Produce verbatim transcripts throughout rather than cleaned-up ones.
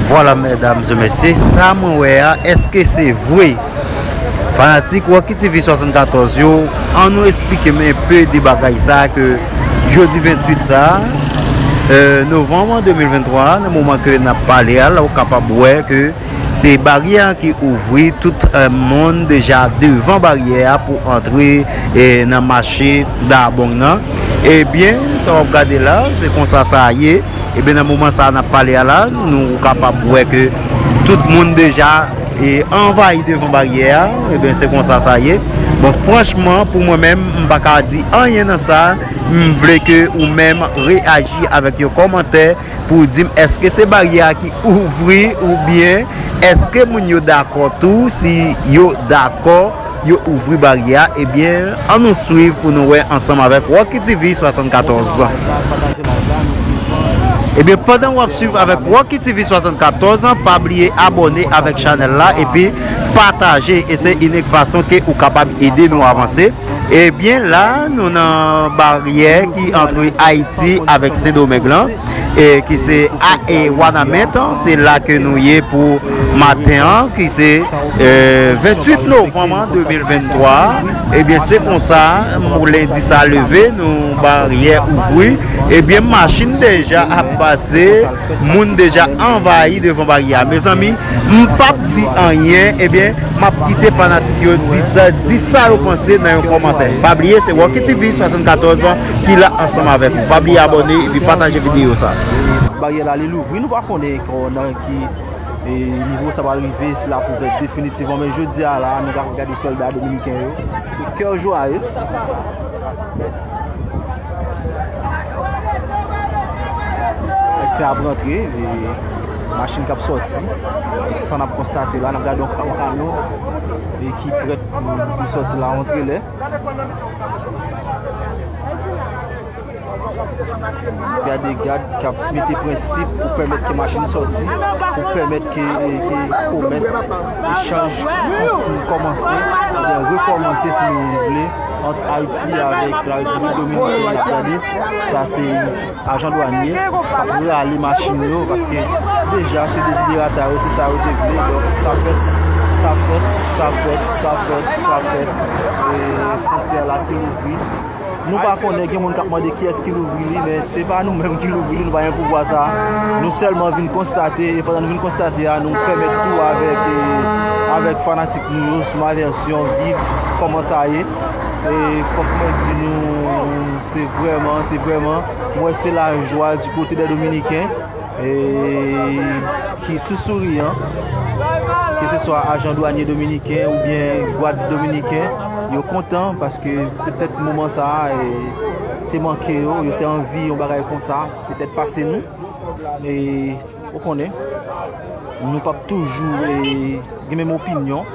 Vwala, medam e mesye, sa mwen wè a, èske se vre? Fanatik Rocky T V swasannkatòz yo, ann nou esplike m enpe de bagay sa ke jodi venntuit sa, euh, novanm de mil venntwa, nan moman ke n ap pale a, la ou kapab wè ke se baryè ki ouvri, tout, euh, moun deja devan baryè a pou antre, eh, nan mache Dabong nan. Ebyen, sa w ap gade la, se konsa sa ye. Ebyen, nan moman sa a n ap pale a la, nou kapab wè ke tout moun deja, e, anvayi devan baryè a. Ebyen, se konsa sa ye. Bon, franchman, pou mwen menm, m pa ka di anyen nan sa. M vle ke ou menm reyaji avèk yon kòmantè pou w di m èske se baryè a ki ouvri oubyen èske moun yo dakò tou, si yo dakò yo ouvri baryè a, ebyen, ann nou swiv pou nou wè ansanm avèk Rocky T V swasannkatòz. Ebyen, pandan w ap swiv avèk Rocky T V swasannkatòz, pa bliye abòne avèk chanèl la epi pataje. E se inik fason ke ou kapab ede nou avanse. Ebyen, la, nou nan baryè ki antre Ayiti avèk Sendomeng lan, e ki se a, e Wanament, se la ke nou ye pou maten an, ki se, e, venntuit novanm de mil venntwa. Ebyen, se konsa, lendi sa leve, nou baryè ouvri. Ebyen, machin deja ap pase, moun deja anvayi devan baryè a. Mezanmi, m p ap di anyen, ebyen, m ap kite fanatik yo di sa, di sa yo panse nan yon kòmantè. Pa bliye, se Rocky T V swasannkatòz ki la ansanm avèk ou. Pa bliye abòne epi pataje videyo sa. Baryè la, li louvri, nou pa konnen ankò nan ki, e, nivo sa pral rive, si l ap ouvè definitivman. Men jodi a la, nou ka gade sòlda dominiken yo. Se kè w jwaye. Ayisyen ap rantre, e, machin k ap sòti. E sa n ap konstate la, n ap gade yon ka-, yon kamyon, e, ki prèt pou, pou sòti la, yon trelè. Gade gad k ap mete prensip pou pèmèt ke machin sòti, pou pèmèt ke, ke komès, echanj kontinye kòmanse, oubyen rekòmanse si nou vle, ant Ayiti avèk la Repiblik Dominikèn. N ap gade, sa se ajan dwanye k ap rale machin yo, paske deja se deziderata yo, se sa yo te vle. Donk, sa fèt, sa fèt, sa fèt, sa fèt, sa fèt. E, fwontyè la ki louvri. Nou pa konnen, gen moun k ap mande kiyès ki louvri li, men se pa nou menm ki louvri li, nou pa gen pouvwa sa a. Nou sèlman vin konstate, e pandan nou vin konstate a, nou pèmèt tou avèk, e, avèk fanatik nou yo, sou Mavèsyon, viv kòman sa ye. E fòk mwen di nou, se vrèman, se vrèman, mwen se lajwa di kote dè Dominiken. E ki tou souriyan, keseswa ajan dwanye dominiken oubyen gwad dominiken, yo kontan paske petèt moman sa a, e, te manke yo, yo te anvi yon bagay konsa, petèt pase nou. E, ou konnen, nou p ap toujou, e, gen menm opinyon,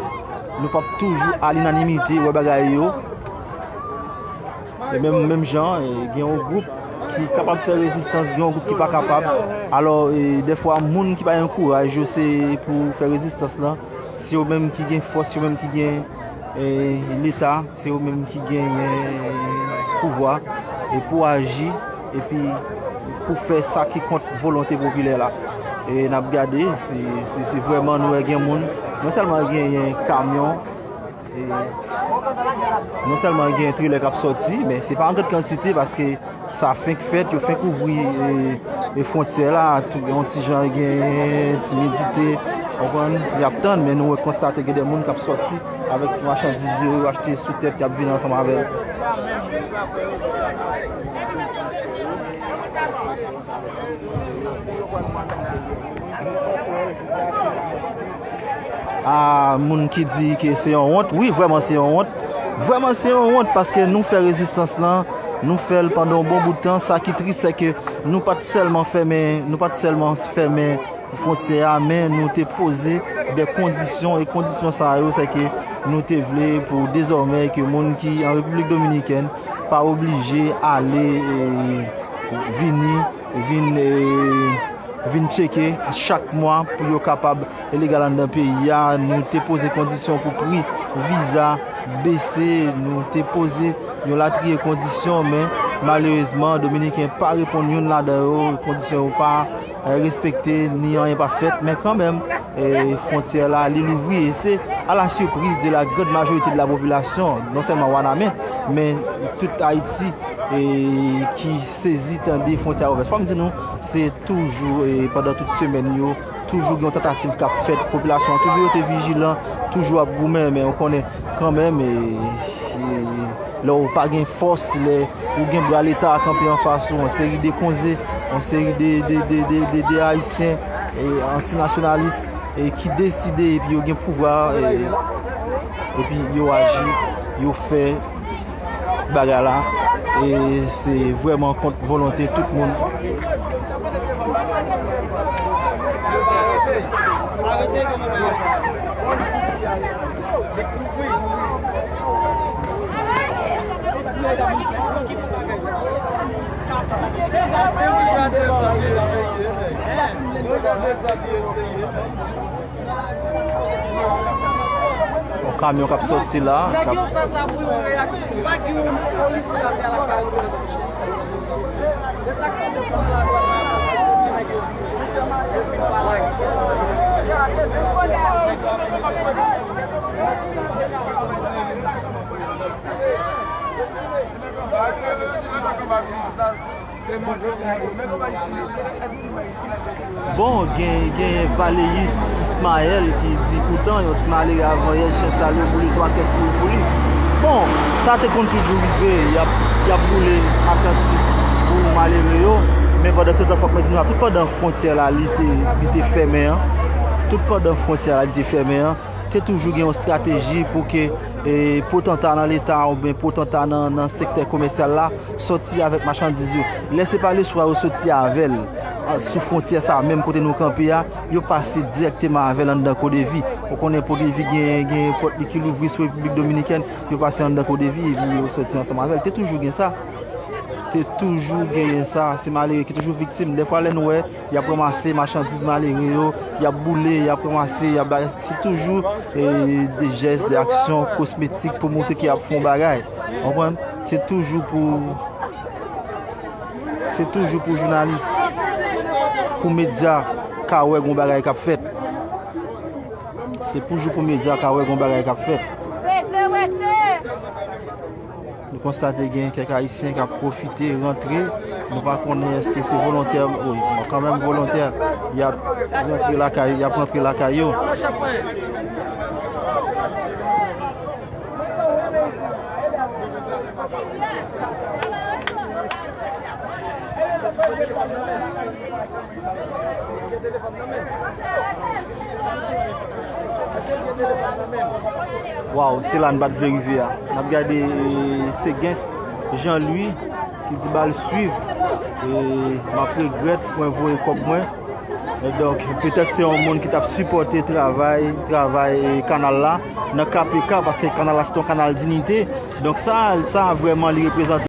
nou p ap toujou a linanimite wè bagay yo. E menm, menm jan, e, gen yon gwoup ki kapab fè rezistans, gen yon gwoup ki pa kapab. Alò, e, dèfwa, moun ki pa gen kouraj yo, se pou fè rezistans lan, se yo menm ki gen fòs, yo menm ki gen, e, Leta, se yo menm ki genyen pouvwa, e pou aji, epi pou fè sa ki kont volonte popilè la. E n ap gade, se, se, se vrèman nou wè gen moun, non sèlman genyen kamyon, E non sèlman gen trelè k ap sòti, men se pa an grann kantite paske sa fenk fèt, yo fenk ouvri, e, e fwontyè la, tou, yon ti jan gen timidite, w konprann, y ap tann, men nou konstate gen de moun k ap sòti avèk ti machandiz yo, yo achte sou tèt, y ap vin ansanm avè l. A, moun ki di ke se yon wont, wi, vrèman se yon wont. Vrèman se yon wont paske nou fè rezistans lan, nou fè l pandan yon bon bout tan. Sa ki tris, se ke nou pa t sèlman fèmen, nou pa t sèlman fèmen fwontyè a, men nou te poze de kondisyon, e kondisyon sa yo, se ke nou te vle pou dezòmè ke moun ki an Repiblik Dominikèn pa oblije ale, e, vini, vin, e, vin tcheke chak mwa pou yo kapab legal anndan peyi a. Nou te poze kondisyon pou pri viza bese, nou te poze yon latriye kondisyon, men malerezman, Dominiken pa reponn youn ladan yo, kondisyon yo pa eh, respekte, ni anyen pa fèt, men kanmenm, eh, fwontyè la, li louvri, e se à la surprise de la grande majorité de la population, non sèlman Wanamen, men tout Ayiti, eh, ki sezi tande fwontyè a ouvè. Fò m di nou, se toujou, eh, pandan tout semèn yo, toujou gen yon tantativ k ap fèt, popilasyon an toujou rete vijilan, toujou ap goumen, men ou konnen kanmenm, eh, eh, lè w pa gen fòs, lè ou gen bra Leta a kanpe anfas ou, yon seri de konze, yon seri de, de, de, de, de, de Ayisyen, eh, antinasyonalis, eh, ki deside epi yo gen pouvwa, eh, epi yo aji, yo fè bagay la, e se vrèman kont volonte tout moun. Yon kamyon k ap sòti la, k ap Bon, gen, gen Valeyis Ismaël ki di, poutan, yon ti malere avanyè, chen sal yo boule twa kès pou, pou li. Bon, sa te konn toujou rive, y ap, y ap boule Atlantis pou malere yo. Men pandan se tan, fòk mwen di nou sa, tout pandan fwontyè la, li te, li te fèmen an, tout pandan fwontyè la, li te fèmen an, te toujou gen yon estrateji pou ke, eh, potanta nan Leta oubyen potanta nan, nan sektè komèsyal la, sòti avèk machandiz yo. Lè se pa leswa yo soti avè l, a, sou fwontyè sa a, menm kote nou kanpe a, yo pase dirèkteman avè l anndan Kodevi. Ou konnen Kodevi gen, gen pòt li ki louvri sou Repiblik Dominikèn, yo pase anndan Kodevi epi yo sòti ansanm avè l. Te toujou gen sa. Te toujou genyen sa. Se malere ki toujou viktim. Dèfwa lè nou wè, y ap ranmase machandiz malere yo, y ap boule, y ap ranmase, y ap bay, se toujou, eh, de jès, de aksyon kosmetik pou montre ke y ap fè yon bagay. Konprann? Se toujou pou, se toujou pou jounalis, pou medya ka wè gon bagay k ap fèt. Se toujou pou medya ka wè gon bagay k ap fèt. Nou konstate gen kèk Ayisyen k ap pwofite rantre. Nou pa konnen èske se volontè, wi, bon, kanmenm volontè. Y ap rantre lakay, y ap rantre lakay yo. Waw, se la n pa t vle rive a. N ap gade, eh, se Gens Jean Louis ki di ba l swiv. E m ap regrèt mwen voye kòb mwen. E donk, petèt se yon moun ki t ap sipòte travay, travay, eh, kanal la nan K P K, paske kanal la se yon kanal dinite. Donk, sa, sa vrèman li reprezante.